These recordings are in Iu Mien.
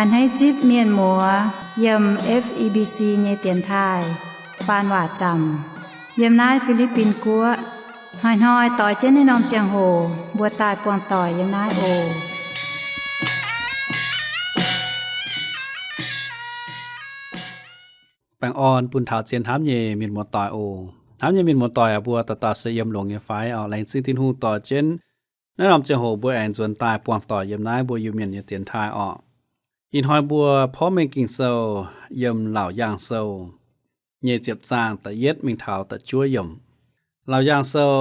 A'hneiv zipv mienh muoz yiem F E B C nyei dienx taaih faan waac zaamc yiem naaiv Fi^li^bin Guoqv. Hnoi-hnoi doix jienv naaiv norm ziangh hoc mbuo daaih buangh doic yiem naaiv oc. Baengh orn bun taux zien hnamv nyei mienh muoz-doic oc. Hnamv nyei mienh muoz-doic aac, mbuo dauh dauh se yiem longx nyei fai orqc? Laengz zingh Tin-Hungh doix jienv naaiv norm ziangh hoc mbuo aengx nzuonx daaih buangh doic yiem naaiv mbuo Iu-Mienh nyei dienx taaih orqc. Ih hnoi mbuo porv mengh Ging-Sou yiem Laauc Yaangh Sou nyeic ziepc zaang da'yietv mingh taux da'juov yiemc. Laauc Yaangh Sou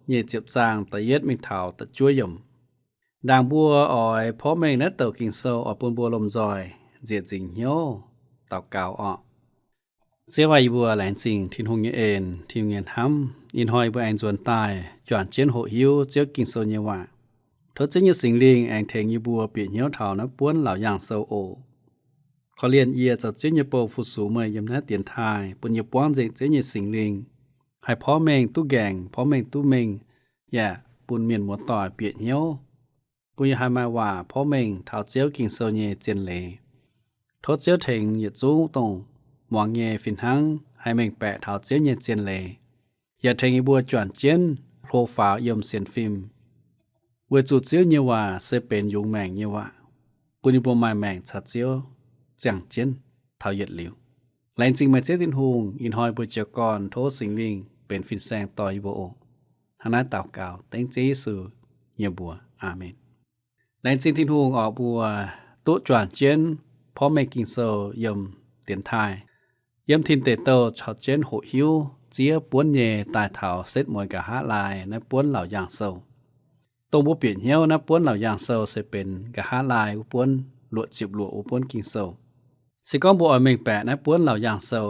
nyeic ziepc zaang da'yietv mingh taux da'juov yiemc. Ndaangc mbuo oix porv mengh naaiv douc Ging-Sou oix bun mbuo lomh nzoih nzieqc nzingc hnyouv daux gaux orqc. Ziouv aac, yie mbuo laengz zingh Tin-Hungh nyei en, Tin-Hungh nyei hnamv. Ih hnoi yie mbuo aengx nzuonx daaih juangc jienv hoqc hiuv Ziouv Ging-Sou nyei waac. Tov Ziouv nyei Singx Lingh aengx tengx yie mbuo bieqc hnyouv taux naaiv buonv Laauc Yaangh Sou oc. Korv-lienh yie zoux Ziouv nyei bou fu-sux meih yiem naaiv dienx taaih, bun yie buangv nzengc Ziouv nyei Singx Lingh, haih porv mengh duqv nqaengc, porv mengh duqv mengh, yaac bun mienh muoz-doic bieqc hnyouv, bun yie haih maaih waac porv mengh taux Ziouv Ging-Sou nyei zien leiz. Tov Ziouv tengx yietc zungv dongh muangx nyei fih hnangv haih mengh baeqc taux Ziouv nyei zien leiz, yaac tengx yie mbuo juangc jienv hlo faaux yiem sienx fim, weic zuqc Ziouv nyei waac se benx yungz maengc nyei waac, bun yie mbuo maaih maengc caux Ziouv ziangh jienv taux yietc liuz. Laengz zingh meih Ziouv Tin-Hungh. Ih hnoi mbuo jiez gorn tov Singx Lingh benx fin-saeng dorh yie mbuo oc. Hnangv naaiv daux gaux dengv Ziouv Yesu nyei mbuox. Aamen. Laengz zingh Tin-Hungh oc, mbuo duqv juangc jienv porv mengh Ging-Sou yiem dienx taaih, yiem Tin Deic Douh caux jienv hoqc hiuv ziev buonv nyei daaih taux setv mueiz nqa'haav laai naaiv buonv Laauc Yaangh Sou. Dongh mbuo bieqc hnyouv naaiv buonv Laauc Yaangh Sou se benx nqa'haav laai wuov buonv luoqc ziepc luoqc wuov buonv Ging-Sou. Se gorngv mbuo oix mengh baeqc naaiv buonv Laauc Yaangh Sou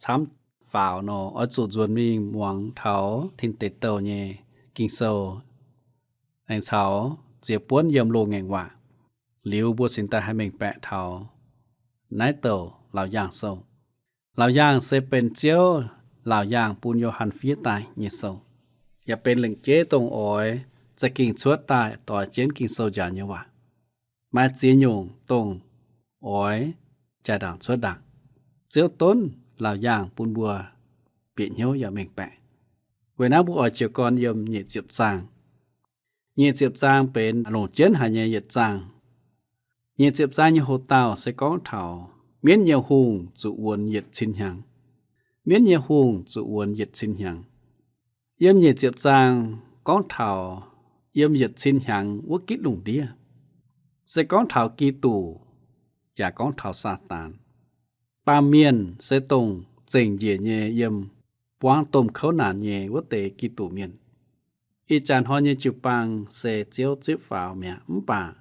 camv faaux nor, oix zuqc nzuonx mingh muangx taux Tin Deic Douh nyei Ging-Sou, aengx caux ziex buonv yiem loz-ngaengc waac, liuz mbuo cingx daaih haih mengh baeqc taux naaiv douc Laauc Yaangh Sou. Laauc Yaangh se benx Ziouv Laauc Yaangh bun Yo^han fiev daaih nyei sou, yaac benx lengc jeiv dongh oix za'gengh cuotv daaih doix jienv Ging-Sou njang nyei waac. Maaih ziex nyungc dongh oix jaa-ndaangc cuotv ndaangc. Ziouv donv Laauc Yaangh bun mbuo bieqc hnyouv yaac mengh baeqc. Weic naaiv mbuo oix jiez gorn yiem nyic ziepc zaang. Nyic ziepc zaang benx longc jienv haic nyei yietc zaang. Nyic ziepc zaang nyei hoc-dauh se gorngv taux mienv nyei hungh zuqc wuonx yietc cin hnyangx. Mienv nyei hungh zuqc wuonx yietc cin hnyangx. Yiem nyic ziepc zaang gorngv taux yiem yietc cin hnyangx wuov gitv lungh ndiev, se gorngv taux Giduc, yaac gorngv taux Saadaan. Baamh mienh se dongh zengc njiec nyei yiem buangv domh kouv naanc nyei wuov deix Giduc mienh. Ih jaax hnoi nyei jiu-baang se Ziouv zipv faaux mi'aqv, mv baac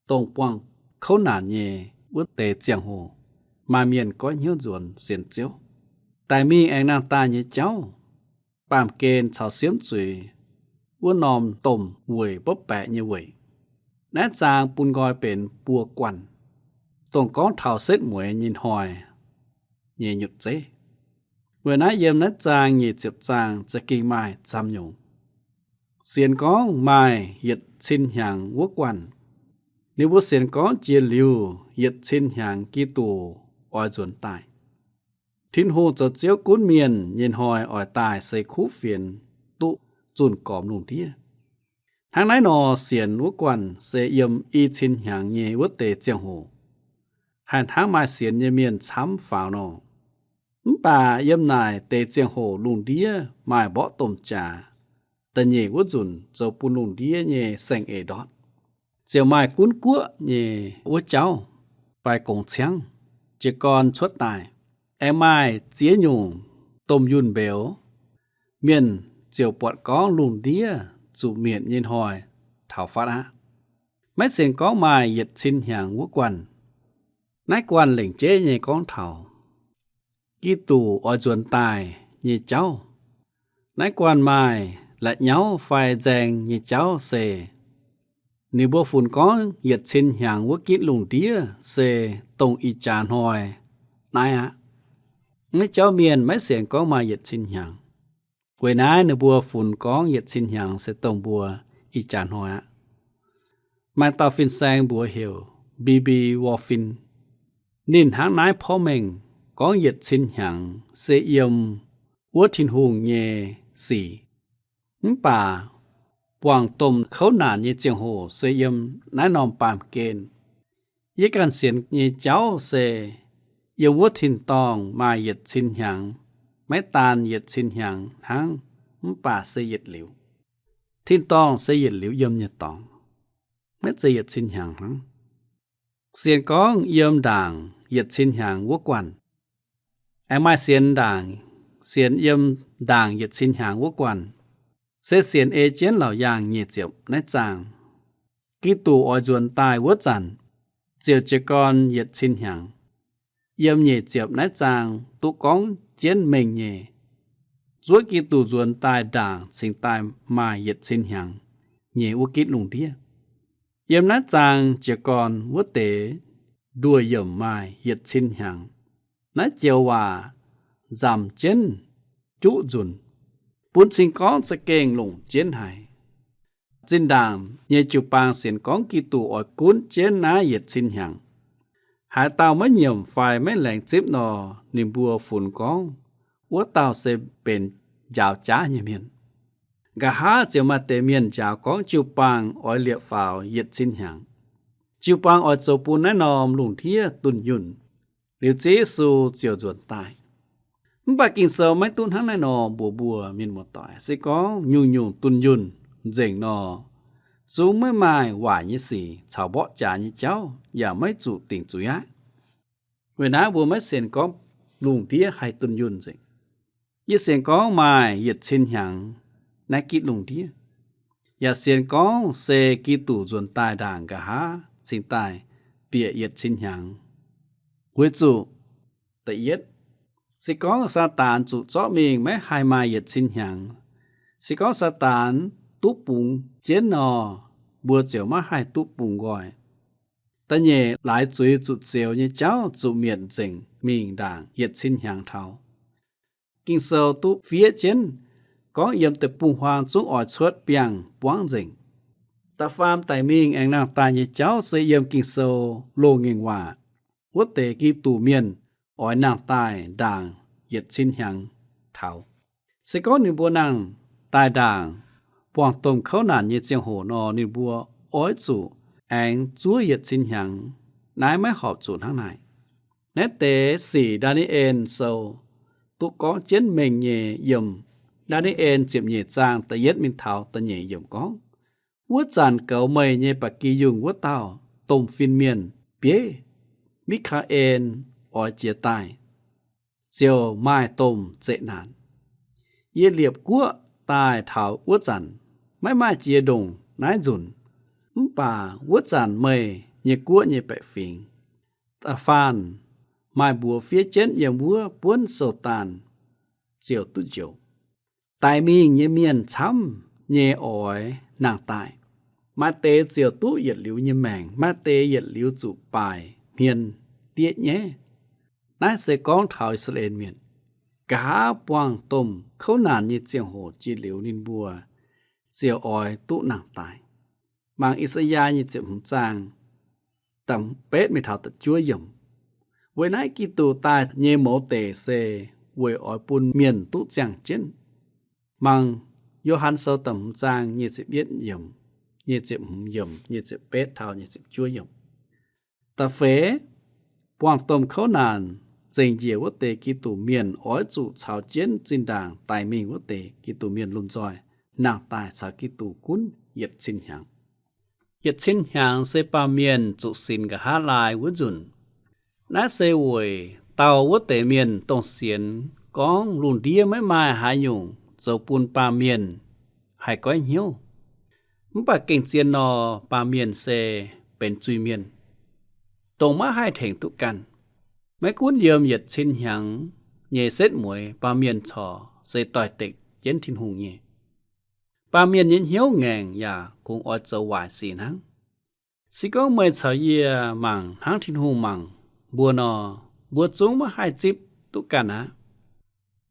dongh buangh kouv naanc nyei wuov deix ziangh hoc, maaih mienh goiv hnyouv nzuonx sienx Ziouv. Daic mingh aengx nangh daaih nyei jauv, baamh gen caux siemv zuiz wuov norm domh weic mbopv baeqc nyei weic. Naaiv zaang bun nqoi benx buo guanh, dongh gorngv taux setv mueiz nyei hnoi nyei nyutc zeiv. Weic naaiv yiem naaiv zaang nyic ziepc zaang za'gengh maaih camv nyungc. Sienx gorngv maaih yietc cin hnyangx wuov guanh. Ninh mbuo sienx gorngv jiex liuz yietc cin hnyangx Giduc oix nzuonx daaih. Tin-Hungh zoux Ziouv gunv mienh nyei hnoi oix daaih se kuv fienx duqv zunh gormx lungh ndiev. Hnangv naaiv nor, sienx wuov guanh se yiem i cin hnyangx nyei wuov deix ziangh hoc, haih hnangv maaih sienx nyei mienh camv faaux nor. Mv baac yiem naaic deix ziangh hoc lungh ndiev maaih mborqv domh jaax, da'nyeic wuov nzunc zoux bun lungh ndiev nyei saeng-eix ndortv. Ziouc maaih gunv guoqv nyei wuov jauv fai gongx ciangv jiez gorn cuotv daaih. Aengx maaih ziex nyungc domh yunh mbeux, mienh ziouc buatc gorngv lungh ndiev zuqc mietc nyei hnoi taux fatv aqv. Maiv sienx gorngv maaih yietc cin hnyangx wuov guanh. Naaiv guanh lengc jeiv nyei gorngv taux Giduc oix nzuonx daaih nyei jauv. Naaiv guanh maaih la'nyauv fai nzaeng nyei jauv se, ninh mbuo funx gorngv yietc cin hnyangx wuov gitv lungh ndiev se dongh ih jaax hnoi naaiv aqv. Naaiv jauv mienh maiv sienx gorngv maaih yietc cin hnyangx. Weic naaiv ninh mbuo funx gorngv yietc cin hnyangx se dongh mbuo ih jaax hnoi aqv. Maaih dauh fin-saeng mbuox heuc Bibi Wolfin. Ninh hnangv naaiv porv mengh gorngv yietc cin hnyangx se yiem wuov Tin-Hungh nyei sic. Mv baac buangh domh kouv naanc nyei ziangh hoc se yiem naaiv norm baamh gen. Yie ganh sienx nyei jauv se yiem wuov tin-dorngh maaih yietc cin hnyangx, maiv daan yietc cin hnyangx hnangv, mv baac se yietc liuz. Tin-dorngh se yietc liuz yiem nyei dorngx, maiv zeiz yietc cin hnyangx hnangv. Sienx gorngv yiem ndaangc yietc cin hnyangx wuov guanh. Aengx maaih sienx ndaangc, sienx yiem ndaangc yietc cin hnyangx wuov guanh, se sienx ei jienv laauc yaangh nyic ziepc naaiv zaang. Giduc oix nzuonx daaih wuov zanc, ziouc jiez gorn yietc cin hnyangx. Yiem nyic ziepc naaiv zaang duqv gorngv jienv mengh nyei, zuov Giduc nzuonx daaih ndaangc cingx daaih maaih yietc cin hnyangx nyei wuov gitv lungh ndiev. Yiem naaiv zaang jiez gorn wuov deix nduoh yiemc maaih yietc cin hnyangx. Naaiv joux waac nzamc jienv juqv nzunc, bun cing gorngv za'gengh longc jienv haic. Zinh ndaangc nyei jiu-baang sienx gorngv Giduc oix gunv jienv naaiv yietc cin hnyangx. Haaix dauh maiv nyiemc fai maiv laengz zipv nor, ninh mbuo funx gorngv wuov dauh se benx njaaux jaav nyei mienh. Nqa'haav ziouc maaih deix mienh njaaux gorngv jiu-baang oix liepc faaux yietc cin hnyangx. Jiu-baang oix zoux bun naaiv norm lungh ndiev dunh yunh, liuz Ziouv Yesu ziouc nzuonx daaih. Mv baac Ging-Sou maiv duqv hnangv naaiv nor mbuox mbuo mienh muoz-doic. Se gorngv nyungc-nyungc dunh yunh nzengc nor, zungv maiv maaih waaic nyei sic caux mborqv jaax nyei jauv yaac maiv zuqc dingc zuiz aqv. Weic naaiv mbuo maiv sienx gorngv lungh ndiev haih dunh yunh nzengc. Yie sienx gorngv maaih yietc cin hnyangx naaiv gitv lungh ndiev, yaac sienx gorngv se Giduc nzuonx daaih ndaangc nqa'haav cingx daaih bieqc yietc cin hnyangx. Weic zuqc da'yietv, se gorngv Saadaan zuqc zorqv mingh maiv haih maaih yietc cin hnyangx, se gorngv Saadaan duqv bungx jienv nor, mbuo ziouc maiv haih duqv bungx nqoi. Da'nyeic, laaix zuiz zuqc zioux nyei jauv zuqc mietc nzengc mingh ndaangc yietc cin hnyangx taux. Ging-Sou duqv fiev jienv gorngv yiem deic-bung-huaang zungv oix cuotv biangh buangv nzengc. Da'faam daic mingh aengx nangh daaih nyei jauv se yiem Ging-Sou loz-ngaengc waac, wuov deix Giduc mienh oix nangh daaih ndaangc yietc cin hnyangx taux. Se gorngv ninh mbuo nangh daaih ndaangc buangh domh kouv naanc nyei ziangh hoc nor, ninh mbuo oix zuqc aengx zuov yietc cin hnyangx. Naaiv maiv horpc zuqc hnangv naaic. Naaiv deix sic Ndaa^ni^en Sou duqv gorngv jienv mengh nyei yiem Ndaa^ni^en ziepc nyeic zaang da'yietv mingh taux da'nyeic yiemc gorngv, wuov zanc goux meih nyei ba'gi yungh wuov dauh domh fin-mienh bieiv, Mi^kaa^en, oix jiez daaih, ziouc maaih domh zeqc naanc. Yie liepc guoqv daaih taux wuov zanc, maiv maaih jiex ndongc naaiv nzunc. Mv baac wuov zanc meih nyei guoqv nyei baeqc fingx, da'faanh maaih mbuox fiev jienv yiem wuov buonv sou-daanh, ziouc duqv njoux. Daic mingh nyei mienh camv nyei oix nangh daaih. Maaih deix ziouc duqv yietc liuz nyei maengc, maaih deix yietc liuz zuqc baaic hmien diev nyaiv. Naaiv se gorngv taux I^saa^laa^en Mienh. Nqa'haav buangh domh kouv naanc nyei ziangh hoc jiex liuz, ninh mbuo ziouc oix duqv nangh daaih. Mangc I^saa^yaa nyei ziepc hmz zaang da'betv mingh taux da'juov yiemc. Weic naaiv Giduc daaih nyei mouz deic se weic oix bun mienh duqv ziangh jienv. Mangc Yo^han Sou da'hmz zaang nyic ziepc yietv yiemc, nyic ziepc hmz yiemc, nyic ziepc betv taux nyic ziepc juov yiemc. Da'feix, buangh domh kouv naanc zengc njiec wuov deix Giduc Mienh oix zuqc caux jienv zinh ndaangc daic mingh wuov deix Giduc Mienh lomh nzoih nangh daaih caux Giduc gunv yietc cin hnyangx. Yietc cin hnyangx se baamh mienh zuqc sinx nqa'haav laai wuov nzunc. Naaiv se weic dauh wuov deix mienh dongh sienx gorngv lungh ndiev maiv maaih haaix nyungc zoux bun baamh mienh haih goiv hnyouv. Mv baac gengh zien nor, baamh mienh se benx zuiz-mienh, dongh maiv haih tengx duqv ganh. Maiv gunv yiem yietc cin hnyangx nyei setv mueiz, baamh mienh corc se doix-dekc jienv Tin-Hungh nyei. Baamh mienh nyei hnyouv ngaengc yaac kungx oix zoux waaic sic hnangv. Se gorngv meih caux yie mangc hnangv Tin-Hungh mangc mbuo nor, mbuo zungv maiv haih zipv duqv ganh aqv.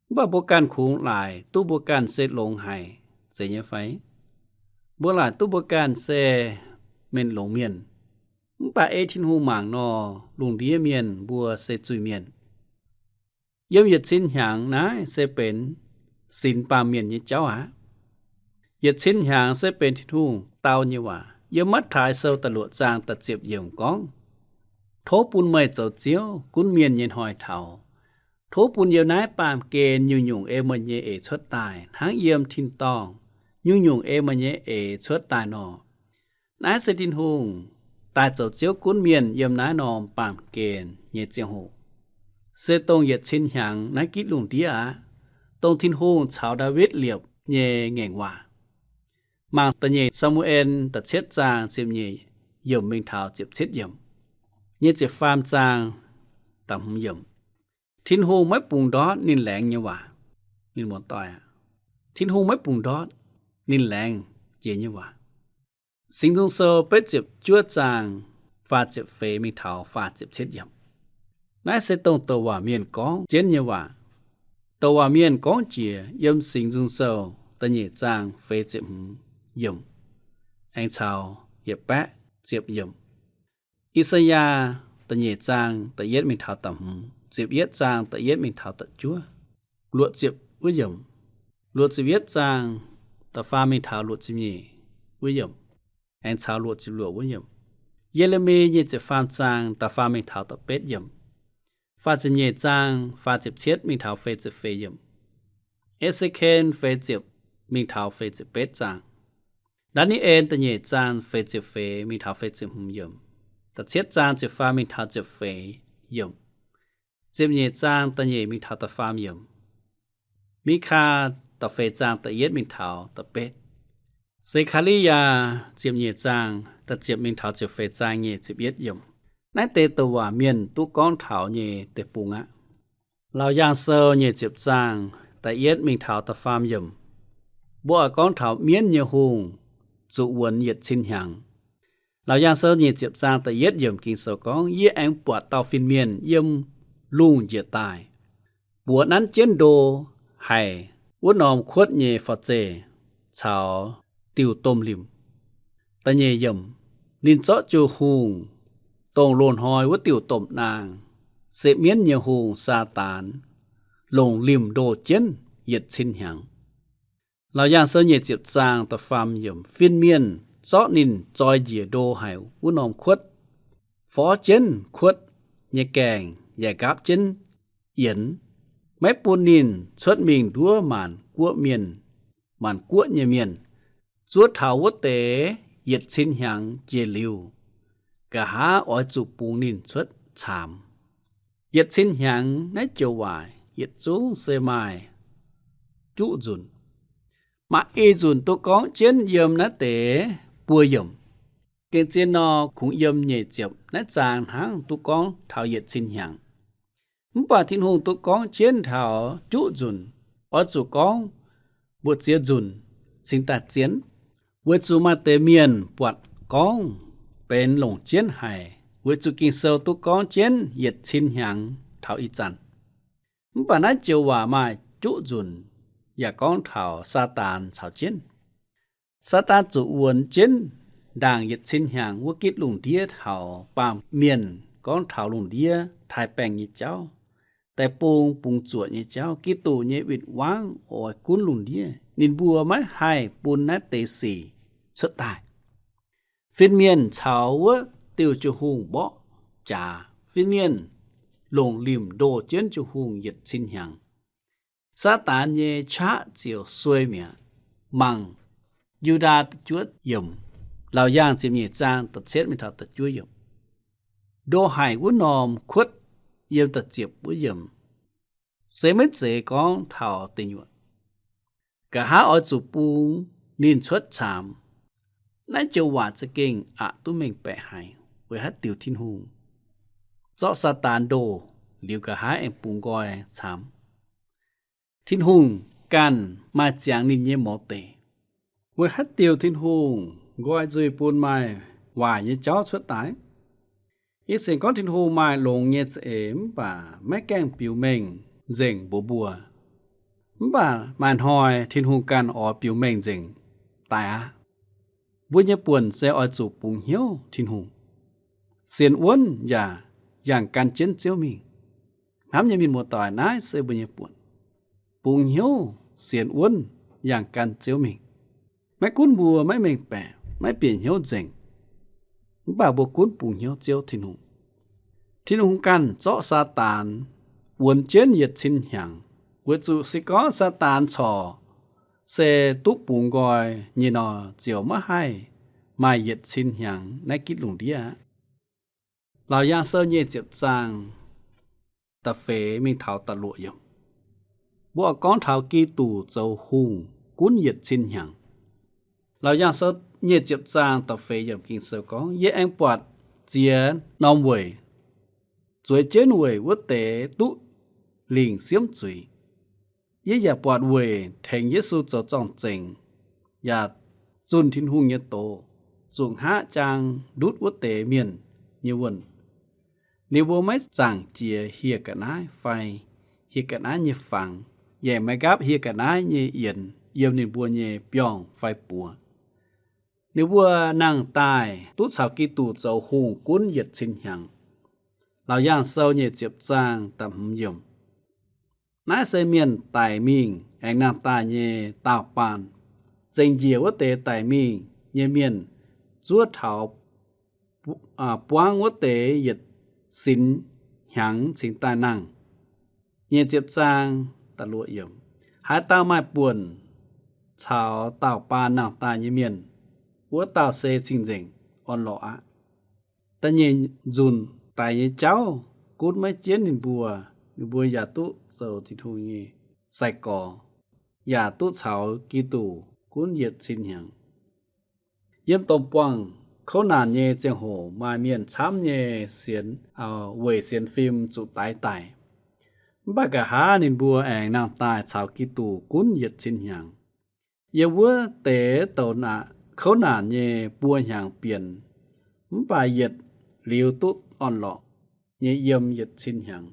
Mv baac mbuo ganh kungx laaic duqv mbuo ganh se longx haic zeiz nyei fai? Mbuo laaic duqv mbuo ganh se mienh longx mienh. Mv baac ei Tin-Hungh mangc nor, lungh ndiev mienh mbuo se zuiz-mienh. Yiem yietc cin hnyangx naaiv se benx sinx baamh mienh nyei jauv aqv. Yietc cin hnyangx se benx Tin-Hungh dau nyei waac. Yiem Matv^taai Sou da'luoqc zaang da'ziepc yiemc gorngv, tov bun meih zoux Ziouv gunv mienh nyei hnoi taux. Tov bun yiem naaiv baamh gen nyungc-nyungc ei meih nyei eix cuotv daaih, hnangv yiem tin-dorngh nyungc-nyungc ei meih nyei eix cuotv daaih nor. Naaiv se Tin-Hungh daaih zoux Ziouv gunv mienh yiem naaiv norm baamh gen nyei ziangh hoc, se dongh yietc cin hnyangx naaiv gitv lungh ndiev aqv, dongh Tin-Hungh caux Ndaawitv liepc nyei ngaengc waac. Mangc da'nyeic Saa^mu^en da'cietv zaang ziepc nyeic yiemc mingh taux ziepc cietv yiemc, nyei ziepc faam zaang da'hmz yiemc. Tin-Hungh maiv bungx ndortv ninh laengz nyei waac. Mienh muoz-doic aah, Tin-Hungh maiv bungx ndortv ninh laengz jiex nyei waac. Singx Nzung Sou betv ziepc juov zaang faah ziepc feix mingh taux faah ziepc cietv yiemc. Naaiv se dongh douc waac mienh gorngv jienv nyei waac. Douc waac mienh gorngv jiex yiem Singx Nzung Sou da'nyeic zaang feix ziepc hmz yiemc aengx caux yietc baeqv ziepc yiemc. I^saa^yaa da'nyeic zaang da'yietv mingh taux da'hmz, ziepc yietv zaang da'yietv mingh taux da'juov, luoqc ziepc wuov yiemc. Luoqc ziepc yietv zaang da'faam mingh taux luoqc ziepc nyeic wuov yiemc, aengx caux luoqc ziepc luoqc wuov yiemc. Ye^le^mi nyic ziepc faam zaang da'faam mingh taux da'betv yiemc. Faah ziepc nyeic zaang faah ziepc cietv mingh taux feix ziepc feix yiemc. E^se^ken feix ziepc mingh taux feix ziepc betv zaang. Ndaa^ni^en da'nyeic zaang feix ziepc feix mingh taux feix ziepc hmz yiemc. Da'cietv zaang ziepc faam mingh taux ziepc feix yiemc. Ziepc nyeic zaang da'nyeic mingh taux da'faam yiemc. Mi^kaa da'feix zaang da'yietv mingh taux da'betv. Se^kaa^li^yaa ziepc nyeic zaang da'ziepc mingh taux ziepc feix zaang nyei ziepc yietv yiemc. Naaiv deix douc waac mienh duqv gorngv taux nyei deic-bung aqv. Laauc Yaangh Sou nyic ziepc zaang da'yietv mingh taux da'faam yiemc, mbuo oix gorngv taux mienv nyei hungh zuqc wuonx yietc cin hnyangx. Laauc Yaangh Sou nyic ziepc zaang da'yietv yiemc Ging-Sou gorngv, yie aengx buatc dauh fin-mienh yiem lungh njiec daaih, buoz nanv jienv ndo haic wuov norm kuotv nyei forv-zeih caux diuh domh limc. Da'nyeic yiemc, ninh zorqv Jung-Hungh, dongh loz-hnoi wuov diuh domh naang, se mienv nyei hungh, Saadaan, longc limc ndoh jienv yietc cin hnyangx. Laauc Yaangh Sou nyic ziepc zaang da'faam yiemc, fin-mienh zorqv ninh zoi njiec ndo haic wuov norm kuotv, forv jienv kuotv nyei gaengh yaac nqaapv jienv yienx, maiv bun ninh cuotv mingh nduov maanc guoqv mienh, maanc guoqv nyei mienh. Zuov taux wuov deix yietc cin hnyangx jiex liuz, nqa'haav oix zuqc bungx ninh cuotv caamx. Yietc cin hnyangx naaiv joux waac yietc zungv se maaih juqv nzunc. Maaih ih nzunc duqv gorngv jienv yiem naaiv deix buo yiemc. Gengh zien nor, kungx yiem nyeic ziepc naaiv zaang hnangv duqv gorngv taux yietc cin hnyangx. Mv baac Tin-Hungh duqv gorngv jienv taux juqv nzunc, oix zuqc gorngv mbu'ziex nzunc cingx daaih zien, weic zuqc maaih deix mienh buatc gorngv benx longc jienv haic, weic zuqc Ging-Sou duqv gorngv jienv yietc cin hnyangx taux ih zanc. Mv baac naaiv joux waac maaih juqv nzunc, yaac gorngv taux Saadaan caux jienv. Saadaan zuqc wuonx jienv ndaangc yietc cin hnyangx wuov gitv lungh ndiev taux baamh mienh gorngv taux lungh ndiev taaix-baengh nyei jauv, deic-bung bungx zuoqc nyei jauv, Giduc nyei win-wangv oix gunv lungh ndiev, ninh mbuo maiv haih bun naaiv deix sic cuotv daaih. Fin-mienh caux wuov diuh Jung-Hungh mborqv jaax. Fin-mienh longc limc ndoh jienv Jung-Hungh yietc cin hnyangx. Saadaan nyei qaqv ziouc suei mi'aqv. Mangc Yu^ndaa da'juov yiemc, Laauc Yaangh ziepc nyeic zaang da'cietv mingh taux da'juov yiemc. Ndo haic wuov norm kuotv yiem da'ziepc wuov yiemc se maiv zeiz gorngv taux deic nyuoqc. Nqa'haav oix zuqc bungx ninh cuotv caamx. Naaiv joux waac za'gengh aqc duqv mengh baeqc haic, weic haaix diuc Tin-Hungh zorqv Saadaan ndoh liuz, nqa'haav aengx bungx nqoi caamx. Tin-Hungh ganh maaih ziangx ninh nyei mouz deic. Weic haaix diuc Tin-Hungh nqoi nzuih bun maaih waaic nyei jauv cuotv daaih? Ih zanc gorngv Tin-Hungh maaih longx nyei za'eix mv baac maiv gaengh biux mengh nzengc mbuox mbuo. Mv baac maaih hnoi Tin-Hungh ganh oix biux mengh nzengc daaih aqv. Mbuo nyei buonc se oix zuqc bungx hnyouv Tin-Hungh. sienx wuonv yaac yangh gan jienv Ziouv mingh. Hnamv nyei mienh muoz-doic, naaiv se mbuo nyei buonc. Bungx hnyouv sienx wuonv yangh gan Ziouv mingh. Maiv gunv mbuo maiv mengh baeqc, maiv bieqc hnyouv nzengc, mv baac mbuo gunv bungx hnyouv Ziouv Tin-Hungh. Tin-Hungh ganh zorqv Saadaan wuonx jienv yietc cin hnyangx, weic zuqc se gorngv Saadaan corc se duqv bungx nqoi nyei nor, ziouc maiv haih maaih yietc cin hnyangx naaiv gitv lungh ndiev aqv. Laauc Yaangh Sou nyic ziepc zaang da'feix mingh taux da'luoqc yiemc, mbuo oix gorngv taux Giduc zoux hungh gunv yietc cin hnyangx. Laauc Yaangh Sou nyic ziepc zaang da'feix yiemc Ging-Sou gorngv, Yie aengx buatc ziex norm weic, zueiz jienv weic wuov deix duqv lingc siemv zuiz. Yie yaac buatc weic tengx Yesu zoux zorng-zengx yaac zunh Tin-Hungh nyei doz, zuqc hngaqv jaang ndutv wuov deix mienh nyei wuonh. Ninh mbuo maiv zaangc jiex hieh ga'naaiv fai hieh ga'naaiv nyei fangx, yaac maiv nqaapv hieh ga'naaiv nyei yienx yiem ninh mbuo nyei biorngh fai buoz. Ninh mbuo nangh daaih duqv caux Giduc zoux hungh gunv yietc cin hnyangx. Laauc Yaangh Sou nyic ziepc zaang da'hmz yiemc. Naaiv se mienh daic mingh aengx nangh daaih nyei daauh baan. Zengc njiec wuov deix daic mingh nyei mienh zuov taux bu-, aa, buangv wuov deix yietc sinx hnyangx cingx daaih nangh. Nyic ziepc zaang da'luoqc yiemc. Haaix dauh maaih buonc caux daauh baan nangh daaih nyei mienh, wuov dauh se cing-nzengc orn-lorqc aqv. Da'nyeic nzunc daic nyei jauv gunv maiv jienv ninh mbuo, ninh mbuo yaac duqv zoux Tin-Hungh nyei sai-gorx, yaac duqv caux Giduc gunv yietc cin hnyangx. Yiem domh buangh kouv naanc nyei ziangh hoc maaih mienh camv nyei sienx, aa, weic sienx fim zuqc daix daic. Mv baac nqa'haav ninh mbuo aengx nangh daaih caux Giduc gunv yietc cin hnyangx. Yiem wuov deix douc naanc, kouv naanc nyei buo hnyangx bienx, mv baac yietc liuz duqv orn-lorqc nyei yiem yietc cin hnyangx.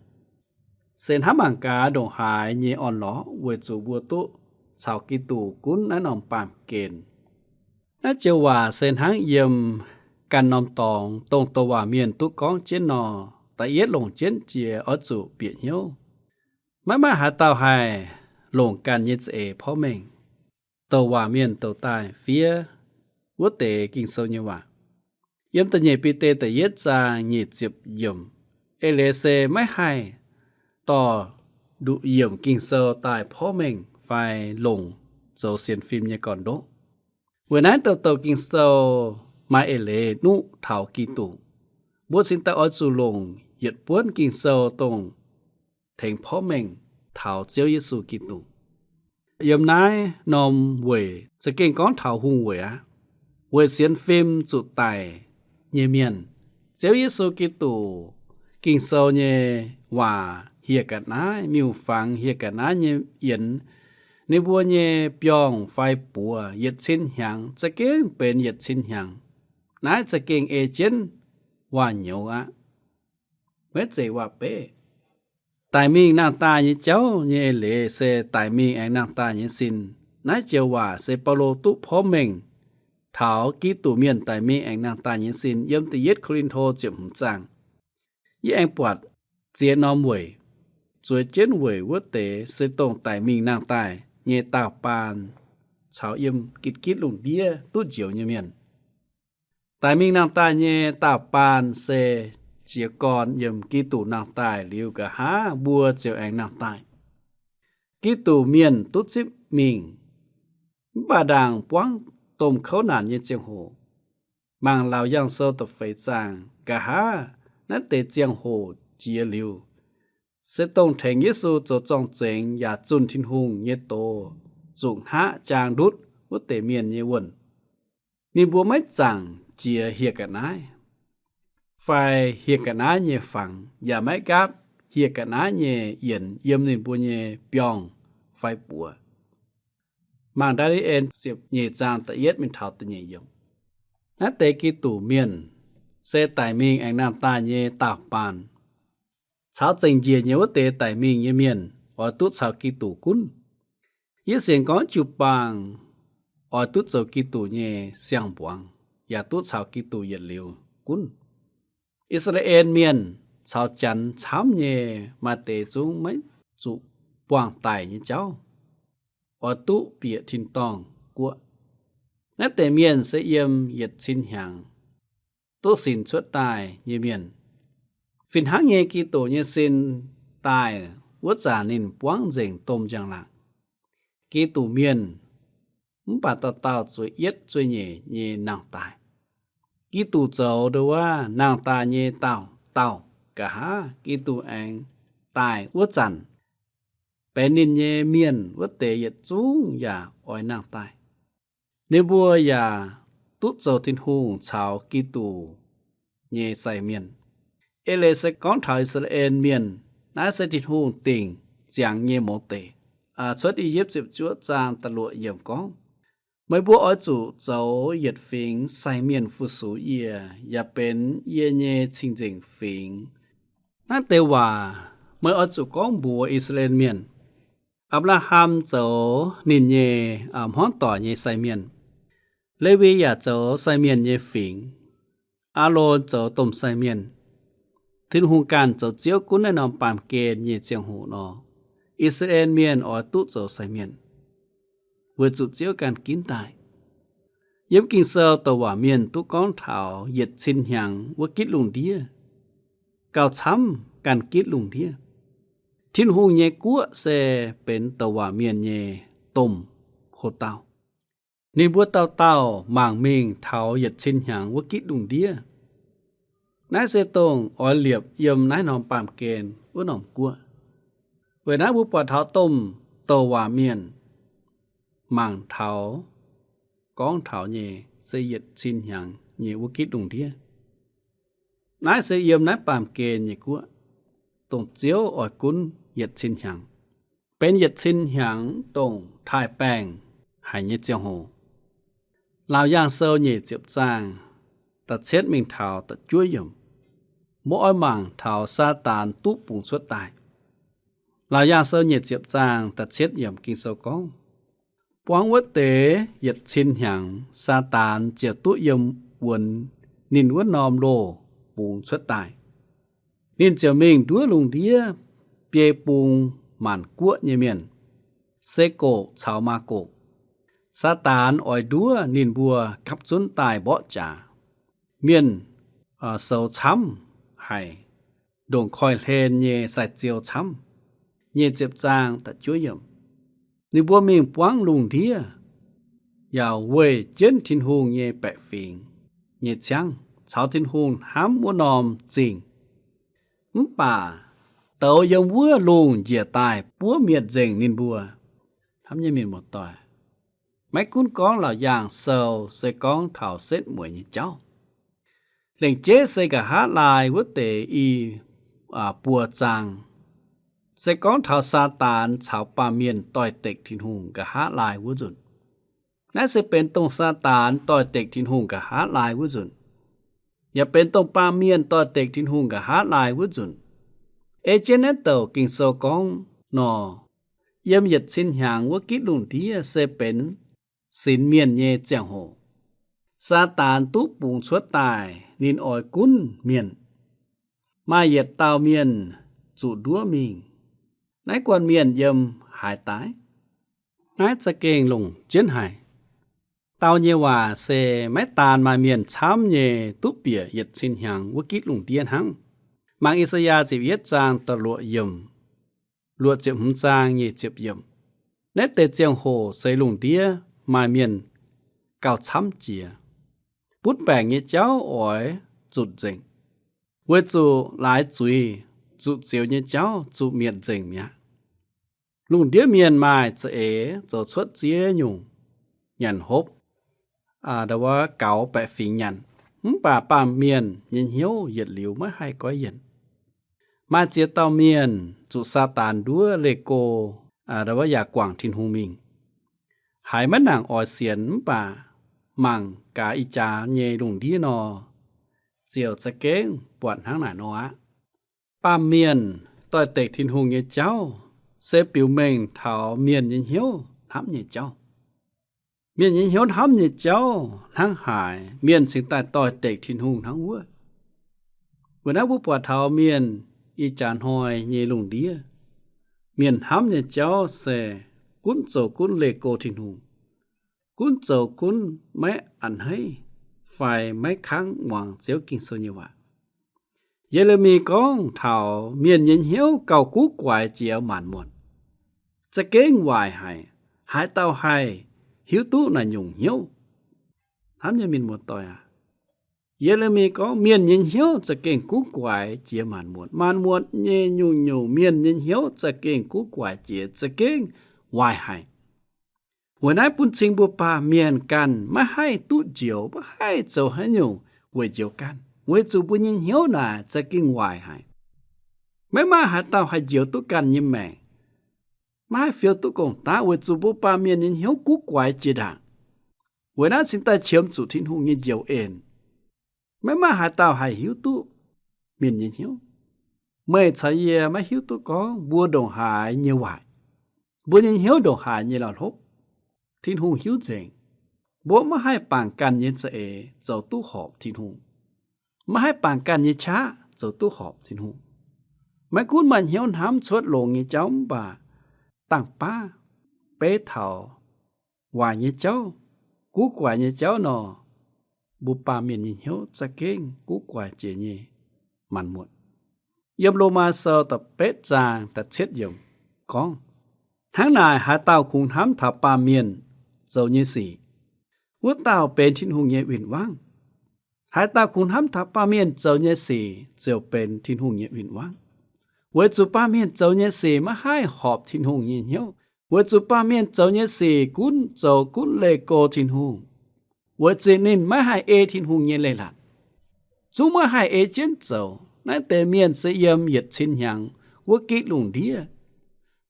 Se hnamv mangc gaax ndongc haaix nyei orn-lorqc weic zuqc mbuo duqv caux Giduc gunv naaiv norm baamh gen. Naaiv joux waac se hnangv yiem ganh norm dorngx dongh douc waac mienh duqv gorngv jienv nor, da'yietv longc jienv jiex oix zuqc bieqc hnyouv. Maiv maaih haaix dauh haih longc ganh nyei za'eix porv mengh. Douc waac mienh douc daaih fiev wuov deix Ging-Sou nyei waac. Yiem da'nyeic Bide da'yietv zaang nyic ziepc yiemc, eix leiz se maiv haih dorh nduqc yiemc Ging-Sou daaih porv mengh fai longc zoux sienx fim nyei gorn-ndoqv. Weic naaiv douc douc Ging-Sou maaih eix leiz nuqv taux Giduc. Mbuo cingx daaih oix zuqc longc yietc buonv Ging-Sou dongh tengx porv mengh taux Ziouv Yesu Giduc. Yiem naaiv norm weic za'gengh gorngv taux hungh weic aqv. Weic sienx fim zuqc daic nyei mienh, Ziouv Yesu Giduc Ging-Sou nyei waac hieh ga'naaiv, miuc-fangx hieh ga'naaiv nyei yienx, ninh mbuo nyei biorngh fai buoz yietc cin hnyangx za'gengh benx yietc cin hnyangx. Naaiv za'gengh ei jienv waac-nyouz aqv, maiv zeiz waac-beiv. Daic mingh nangh daaih nyei jauv nyei eix leiz se daic mingh aengx nangh daaih nyei sin. Naaiv joux waac se Baulo duqv porv mengh taux Giduc mienh daic mingh aengx nangh daaih nyei sin yiem da'yietv Ko^lin^to ziepc hmz zaang. Yie aengx buatc ziex norm weic, zueiz jienv weic wuov deix se dongh daic mingh nangh daaih nyei daauh baan caux yiem gitv-gitv lungh ndiev duqv njoux nyei mienh. Daic mingh nangh daaih nyei daauh baan se jiez gorn yiem Giduc nangh daaih liuz nqa'haav mbuo ziouc aengx nangh daaih. Giduc mienh duqv zipv mingh, mv baac ndaangc buangv domh kouv naanc nyei ziangh hoc. Mangc Laauc Yaangh Sou da'feix zaang, nqa'haav naaiv deix ziangh hoc jiex liuz, se dongh tengx Yesu zoux zorng-zengx yaac zunh Tin-Hungh nyei doz zuqc hngaqv jaang ndutv wuov deix mienh nyei wuonh. Ninh mbuo maiv zaangc jiex hieh ga'naaiv fai hieh ga'naaiv nyei fangx, yaac maiv nqaapv hieh ga'naaiv nyei yienx yiem ninh mbuo nyei biorngh fai buoz. Mangc Ndaa^ni^en ziepc nyeic zaang da'yietv mingh taux da'nyeic yiemc. Naaiv deix Giduc mienh se daic mingh aengx nangh daaih nyei daauh baan. Caux zengc njiec nyei wuov deix daic mingh nyei mienh oix duqv caux Giduc gunv. Yie sienx gorngv jiu-baang oix duqv zoux Giduc nyei siang-mbuangz, yaac duqv caux Giduc yietc liuz gunv. I^saa^laa^en Mienh caux Janx camv nyei maaih deix zungv maiv zuqc buangh daic nyei jauv, oix duqv bieqc tin-dorngh guoqv. Naaiv deix mienh se yiem yietc cin hnyangx duqv sinx cuotv daaih nyei mienh. Fih hnangv nyei, Giduc nyei sin daaih wuov zanc ninh buangv nzengc domh njang-laangc. Giduc mienh mv baac dauh dauh zueiz yietv zueiz nyeic nyei nangh daaih. Giduc zoux ndo wuov nangh daaih nyei dauh dauh, nqa'haav Giduc aengx daaih wuov zanc, benx ninh nyei mienh wuov deix yietc zungv yaac oix nangh daaih. Ninh mbuo yaac duqv zoux Tin-Hungh caux Giduc nyei sai mienh. Eix leiz se gorngv taux I^saa^laa^en Mienh, naaiv se Tin-Hungh dingc ziangx nyei mouz deix. Cuotv I^yipv ziepc juov zaang da'luoqc yiemc gorngv, meih mbuo oix zuqc zoux yietc fingx sai mienh fu-sux yie, yaac benx yie nyei cing-nzengc fingx. Naaiv deix waac meih oix zuqc gorngv mbuox I^saa^laa^en Mienh. Apc^laa^ham zoux ninh nyei hmuangv doic nyei sai mienh. Lewi yaac zoux sai mienh nyei fingx. Aalon zoux domh sai mienh. Tin-Hungh ganh zoux Ziouv gunv naaiv norm baamh gen nyei ziangh hoc nor, I^saa^laa^en Mienh oix duqv zoux sai mienh, weic zuqc Ziouv ganh ginv daaih. Yiem Ging-Sou douc waac mienh duqv gorngv taux yietc cin hnyangx wuov gitv lungh ndiev, gauh camv ganh gitv lungh ndiev. Tin-Hungh nyei guoqv se benx douc waac mienh nyei domh ho dauh. Ninh mbuo dauh dauh mangc mingh taux yietc cin hnyangx wuov gitv lungh ndiev. Naaiv se dongh oix liepc yiem naaiv norm baamh gen wuov norm guoqv. Weic naaiv mbuo buatc taux domh douc waac mienh mangc taux, gorngv taux nyei se yietc cin hnyangx nyei wuov gitv lungh ndiev. Naaiv se yiem naaiv baamh gen nyei guoqv, dongh Ziouv oix gunv yietc cin hnyangx, benx yietc cin hnyangx dongh taaih-baengh haic nyei ziangh hoc. Laauc Yaangh Sou nyeic ziepc zaang da'cietv mingh taux da'juov yiemc, mbuo oix mangc taux Saadaan duqv bungx cuotv daaih. Laauc Yaangh Sou nyeic ziepc zaang da'cietv yiemc Ging-Sou gorngv, buangv wuov deix yietc cin hnyangx, Saadaan ziouc duqv yiem wuonx ninh wuov norm loh bungx cuotv daaih. Ninh ziouc mingh nduov lungh ndiev biei bung maanc guoqv nyei mienh, se goqc caux maa goqc. Saadaan oix nduov ninh mbuo gapv zunv daaih mborqv jaax. Mienh soux camv haic, ndongc koiv-hlen nyei sai-ziou camv. Nyic ziepc zaang da'juov yiemc, ninh mbuo mingh buangv lungh ndiev, yaac weih jienv Tin-Hungh nyei baeqc fingx nyei ciangv caux Tin-Hungh hnamv wuov norm zingh. Mv baac douz yiem wuov lungh njiec daaih buov mietc nzengc ninh mbuo. Hnamv nyei mienh muoz-doic, maiv gunv gorngv Laauc Yaangh Sou se gorngv taux setv mueiz nyei jauv. Lengc jeiv se nqa'haav laai wuov deix i buo zaang, se gorngv taux Saadaan caux baamh mienh doix-dekc Tin-Hungh nqa'haav laai wuov nzunc. Naaiv se benx dongh Saadaan doix-dekc Tin-Hungh nqa'haav laai wuov nzunc, yaac benx dongh baamh mienh doix-dekc Tin-Hungh nqa'haav laai wuov nzunc. Ei jienv naaiv douc Ging-Sou gorngv nor, yiem yietc cin hnyangx wuov gitv lungh ndiev se benx sinx mienh nyei ziangh hoc. Saadaan duqv bungx cuotv daaih ninh oix gunv mienh. Maaih yietc dauh mienh zuqc nduov mingh. Naaiv guanh mienh yiem haaix daaih? Naaiv za'gengh longc jienv haic. Dau nyei waac se maiv daan maaih mienh camv nyei duqv bieqc yietc cin hnyangx wuov gitv lungh ndiev hnangv. Mangc I^saa^yaa ziepc yietv zaang da'luoqc yiemc, luoqc ziepc hmz zaang nyic ziepc yiemc. Naaiv deix ziangh hoc se lungh ndiev maaih mienh gauh camv jiex. Butv baengc nyei jauv oix zutc nzengc, weic zuqc laaix zuiz zuqc zioux nyei jauv zuqc mietc nzengc mi'aqv. Lungh ndiev mienh maaih za'eix zoux cuotv ziex nyungc nyanc hopv, aa, ndau wuov gaux baeqc fingx nyanc, mv baac baamh mienh nyei hnyouv yietc liuz maiv haih goiv yienc. Maaih ziex dauh mienh zuqc Saadaan nduov leih go, aa, ndau wuov yaac guangc Tin-Hungh mingh. Haiz maiv nangc oix sienx mv baac mangc gaax ih jaax nyei lungh ndiev nor, ziouc za'gengh buatc hnangv naaic nor aqv. Baamh mienh doix-dekc Tin-Hungh nyei jauv se biux mengh taux mienh nyei hnyouv hnamv nyei jauv. Mienh nyei hnyouv hnamv nyei jauv hnangv haaix, mienh cingx daaih doix-dekc Tin-Hungh hnangv wuov. Weic naaiv mbuo buatc taux mienh ih jaax hnoi nyei lungh ndiev, mienh hnamv nyei jauv se gunv zoux gunv leih go Tin-Hungh, gunv zoux gunv maiv a'hneiv fai maiv kangv muangx Ziouv Ging-Sou nyei waac. Ye^le^mi gorngv taux mienh nyei hnyouv gauh guv guaix jiex maanc muotc, za'gengh waaic haic. Haaix dauh haih hiuv duqv naaiv nyungc hnyouv? Hnamv nyei mienh muoz-doic aac, Ye^le^mi gorngv mienh nyei hnyouv za'gengh guv guaix jiex maanc muotc. Maanc muotc nyei nyungc-nyungc mienh nyei hnyouv za'gengh guv guaix jiex, za'gengh waaic haic. Weic naaiv bun cing mbuo baamh mienh ganh maiv haih duqv njoux, maiv haih zoux haaix nyungc weic njoux ganh, weic zuqc mbuo nyei hnyouv naaic za'gengh waaic haic. Maiv maaih haaix dauh haih njoux duqv ganh nyei maengc. Maiv haih fiou duqv gong-daqv weic zuqc mbuo baamh mienh nyei hnyouv guv guaix jiex ndaangc. Weic naaiv cingx daaih qiemx zuqc Tin-Hungh nyei njoux en. Maiv maaih haaix dauh haih hiuv duqv mienh nyei hnyouv. Meih caux yie maiv hiuv duqv gorngv mbuo ndongc haaix nyei waaic, mbuo nyei hnyouv ndongc haaix nyei la'hlopv, Tin-Hungh hiuv nzengc. Mbuo maiv haih bangc ganh nyei za'eix zoux duqv horpc Tin-Hungh. Maiv haih bangc ganh nyei qaqv zoux duqv horpc Tin-Hungh. Maiv gunv maaih hnyouv hnamv cuotv longx nyei jauv mv baac, dangh baav beiv taux waaic nyei jauv, guv guaix nyei jauv nor, mbuo baamh mienh nyei hnyouv za'gengh guv guaix jiex nyei maanc muotc. Yiem Lomaa Sou da'betv zaang da'cietv yiemc gorngv, hnangv naaic haaix dauh kungx hnamv taux baamh mienh zoux nyei sic, wuov dauh benx Tin-Hungh nyei win-wangv. Haaix dauh kungx hnamv taux baamh mienh zoux nyei sic ziouc benx Tin-Hungh nyei win-wangv, weic zuqc baamh mienh zoux nyei sic maiv haih horpc Tin-Hungh nyei hnyouv, weic zuqc baamh mienh zoux nyei sic gunv zoux gunv leih go Tin-Hungh, weic zuqc ninh maiv haih ei Tin-Hungh nyei leiz-latc. Zungv maiv haih ei jienv zoux. Naaiv deix mienh se yiem yietc cin hnyangx wuov gitv lungh ndiev,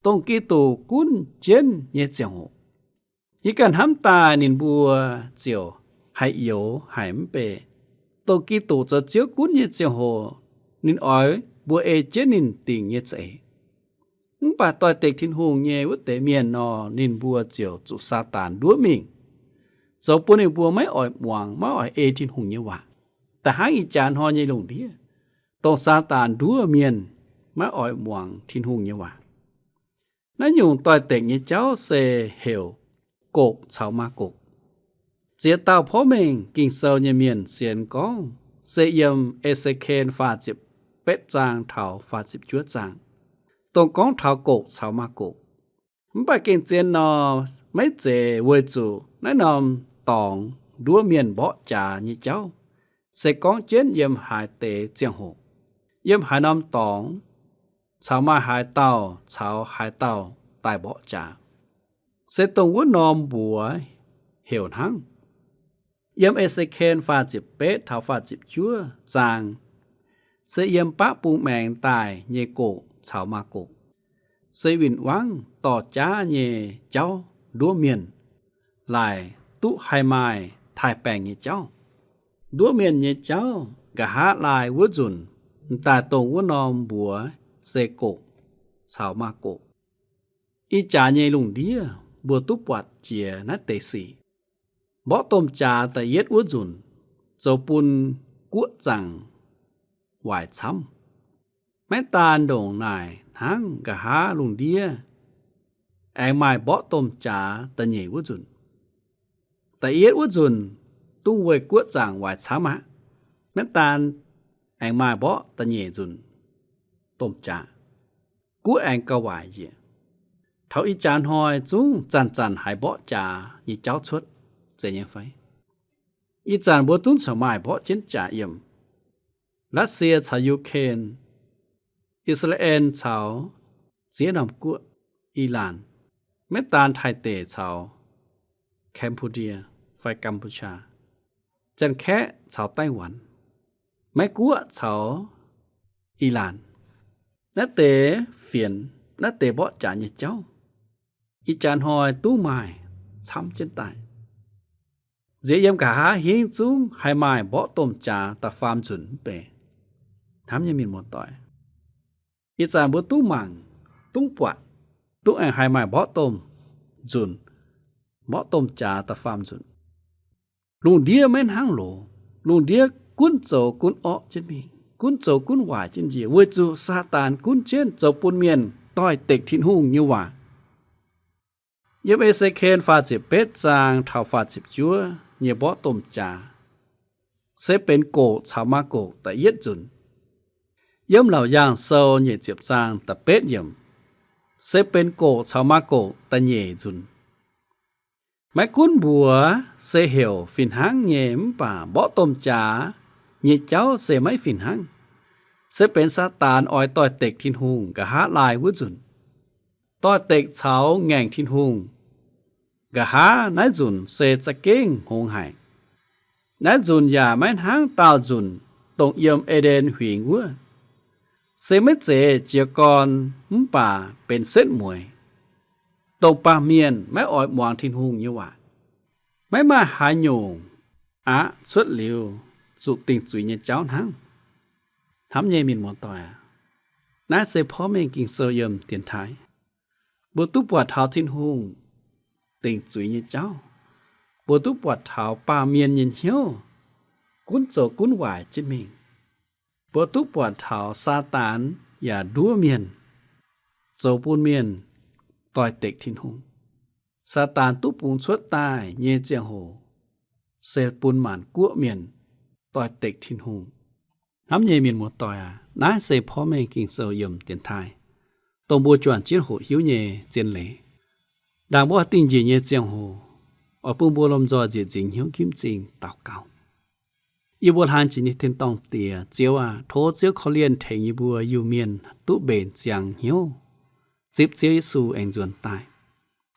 dongh Giduc gunv jienv nyei ziangh hoc. Yie ganh hnamv daaih ninh mbuo ziouc haih youx haic mv bei. Dongh Giduc zoux Ziouv gunv nyei ziangh hoc, ninh oix mbuo ei jienv ninh dingc nyei za'eix. Mv baac doix-dekc Tin-Hungh nyei wuov deix mienh nor, ninh mbuo ziouc zuqc Saadaan nduov mingh, zoux bun ninh mbuo maiv oix muangx, maiv oix ei Tin-Hungh nyei waac. Da'hnangv ih jaax hnoi nyei lungh ndiev, dongh Saadaan nduov mienh maiv oix muangx Tin-Hungh nyei waac. Naaiv nyungc doix-dekc nyei jauv se heuc Gog caux Maagog. Ziex dauh porv mengh Ging-Sou nyei mienh sienx gorngv se yiem E^se^ken faah ziepc betv zaang taux faah ziepc juov zaang, dongh gorngv taux Gog caux Maagog. Mv baac gengh zien nor, maiv zeiz weic zuqc naaiv norm dorngx nduov mienh mborqv jaax nyei jauv, se gorngv jienv yiem haaix deix ziangh hoc, yiem haaix norm dorngx, caux maaih haaix dauh caux haaix dauh daaih mborqv jaax, se dongh wuov norm mbuox heuc hnangv. Yiem E^se^ken faah ziepc betv taux faah ziepc juov zaang, se yiem baqv bung maengx daaih nyei Gog caux Maagog, se win-wangv dorh jaav nyei jauv nduov mienh, laaic duqv haih maaih taaih-baengh nyei jauv. Nduov mienh nyei jauv nqa'haav laai wuov nzunc, m'daaih dongh wuov norm mbuox se Gog caux Maagog. Ih jaax nyei lungh ndiev mbuo duqv buatc jiex naaiv deix sic. Mborqv domh jaax da'yietv wuov nzunc, zoux bun guoqv zaangc waaic camv. Maiv daan ndongc naaic hnangv, nqa'haav lungh ndiev aengx maaih mborqv domh jaax da'nyeic wuov nzunc. Da'yietv wuov nzunc dungv weic guoqv zaangc waaic camv aqv. Maiv daan aengx maaih mborqv da'nyeic nzunc domh jaax, guoqv aengx gauh waaic njiec. Taux ih jaax hnoi zungv zanc-zanc haiz mborqv jaax nyei jauv cuotv, zeiz nyei fai? Ih zanc mbuo zungv corc maaih mborqv jienv jaax yiem. Russia caux Ukraine, I^saa^laa^en caux ziex norm guoqv, Iran, maiv daan Taiv deic caux Cambodia fai Kam^bu^jaa, Janx-Kaeqv caux Daiv^wan, Meiv-Guoqv caux Iran. Naaiv deix fienx, naaiv deix mborqv jaax nyei jauv, ih jaax hnoi dungv maaih camv jienv daaih. Nziex yiem nqa'haav hingv zungv haih maaih mborqv domh jaax da'faam nzunc mv bei. Hnamv nyei mienh muoz-doic, ih zanc mbuo dungv mangc, dungv buatc, dungv aengx haih maaih mborqv domh nzunc, mborqv domh jaax da'faam nzunc. Lungh ndiev maiv hnangv loz. Lungh ndiev gunv zoux gunv orqv jienv mingh. gunv zoux gunv waaic jienv njiec, weic zuqc Saadaan gunv jienv zoux bun mienh doix-dekc Tin-Hungh nyei waac. Yiem E^se^ken faah ziepc betv zaang taux faah ziepc juov nyei mborqv domh jaax, se benx Gox caux Maagorqc da'yietv nzunc. Yiem Laauc Yaangh Sou nyeic ziepc zaang da'betv yiemc, se benx Gox caux Maagorqc da'nyeic nzunc. Maiv gunv mbuox se heuc fih hnangv nyei, mv baac mborqv domh jaax nyei jauv se maiv fih hnangv, se benx Saadaan oix doix-dekc Tin-Hungh nqa'haav laai wuov nzunc. Doix-dekc caux ngaengc Tin-Hungh nqa'haav naaiv nzunc se za'gengh hngongx haic. Naaiv nzunc yaac maiv hnangv daauh nzunc dongh yiem E^nden Huingx wuov, se maiv zeiz jiez gorn mv baac benx setv mueiz, dongh baamh mienh maiv oix muangx Tin-Hungh nyei waac. Maiv maaih haaix nyungc aqv cuotv liuz zuqc dingc zuiz nyei jauv hnangv. Hnamv nyei mienh muoz-doic aac, naaiv se porv mengh Ging-Sou yiem dienx taaih. Mbuo duqv buatc taux Tin-Hungh dingc zuiz nyei jauv. Mbuo duqv buatc taux baamh mienh nyei hnyouv gunv zoux gunv waaic jienv mingh. Mbuo duqv buatc taux Saadaan yaac nduov mienh, zoux bun mienh doix-dekc Tin-Hungh. Saadaan duqv bungx cuotv daaih nyei ziangh hoc se bun maanc guoqv mienh doix-dekc Tin-Hungh. Hnamv nyei mienh muoz-doic aac, naaiv se porv mengh Ging-Sou yiem dienx taaih, dongh mbuo juangc jienv hoqc hiuv nyei zien leiz. Ndaangc mbuo dingh njiec nyei ziangh hoc, oix bun mbuo lomh nzoih nzieqc nzingx hnyouv gimv zingh daux gaux. Yie mbuo hlaang jiex nyei tin-dorngh Diex, Ziouv aac, tov Ziouv korv-lienh tengx yie mbuo Iu-Mienh duqv mbenc ziangx hnyouv zipv Ziouv Yesu aengx nzuonx daaih.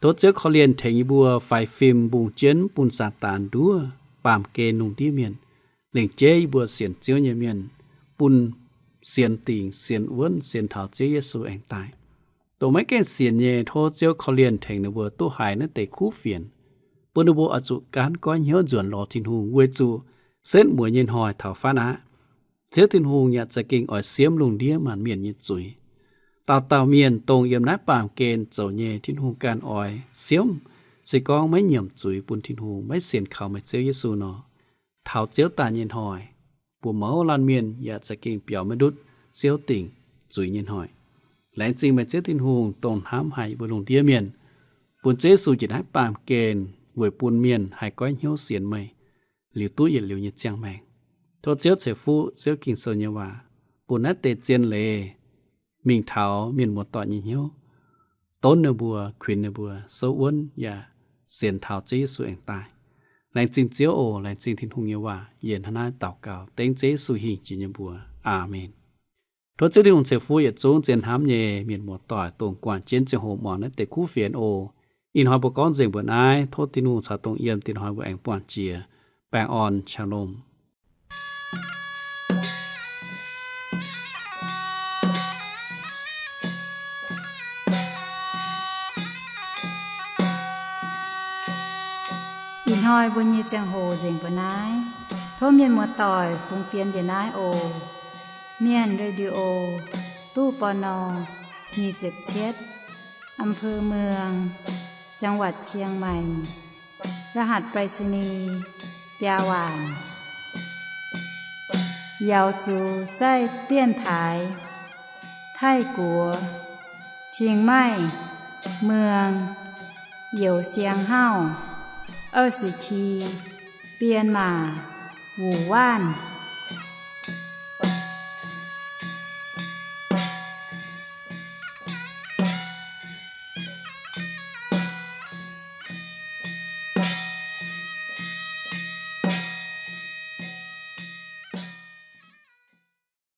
Tov Ziouv korv-lienh tengx yie mbuo faix fim mbungh jienv bun Saadaan nduov baamh gen lungh ndiev mienh, lengc jeiv yie mbuo sienx Ziouv nyei mienh, bun sienx dingc, sienx wuonv, sienx taux Ziouv Yesu aengx daaih. Dongh maiv gaengh sienx nyei, tov Ziouv korv-lienh tengx ninh mbuo duqv haiz naaiv deix kuv fienx, bun ninh mbuo oix zuqc gaanv goiv hnyouv nzuonx lorz Tin-Hungh weic zuqc setv mueiz nyei hnoi taux fatv aqv. Ziouv Tin-Hungh yaac za'gengh oix siemv lungh ndiev maanc mienh nyei zuiz. Dauh dauh mienh dongh yiem naaiv baamh gen zoux nyei, Tin-Hungh ganh oix siemv. Se gorngv maiv nyiemc zuiz bun Tin-Hungh, maiv sienx kaux meih Ziouv Yesu nor, taux Ziouv daaih nyei hnoi, mbuo mouz laanh mienh yaac za'gengh biaux maiv ndutv Ziouv dingc zuiz nyei hnoi. Laengz zingh meih Ziouv Tin-Hungh dongh hnamv haic yie mbuo lungh ndiev mienh, bun Ziouv Yesu njiec naaiv baamh gen weic bun mienh haih goiv hnyouv sienx meih, liuz duqv yietc liuz nyei ziangh maengc. Tov Ziouv ceix fuqv Ziouv Ging-Sou nyei waac bun naaiv deix zien leiz mingh taux mienh muoz-doic nyei hnyouv, donv ninh mbuo, kuinx ninh mbuo souv wuonv yaac sienx taux Ziouv Yesu aengx daaih. Laengz zingh Ziouv oc. Laengz zingh Tin-Hungh nyei waac. Yie hnangv naaiv daux gaux dengv Ziouv Yesu hingh jiex nyei mbuox. Aamen. Tov Ziouv Tin-Hungh ceix fuqv yietc zungv zien hnamv nyei mienh muoz-doic dongh guangc jienv ziangh hoc muangx naaiv deix kuv fienx oc. Ih hnoi mbuo gorngv nzengc mbuo naaiv. Tov Tin-Hungh caux dongh yiem diex hnoi mbuo aengx buangh jiex. Baengh orn, Shalom. Ih hnoi mbuo nyei ziangh hoc nzengc mbuo naaiv. Tov mienh muoz-doic fungx fienx njiec naaiv oc. Mienh Radio, ตู้ ปณ. nyic ziepc cietv, อำเภอเมือง จังหวัดเชียงใหม่ รหัสไปรษณีย์ biaa waanc. 瑶族在电台 Taiv-Guoqv เชียงใหม่เมือง Youz Siang Hauv 二十七 Bienh Maac Wuc Waanv.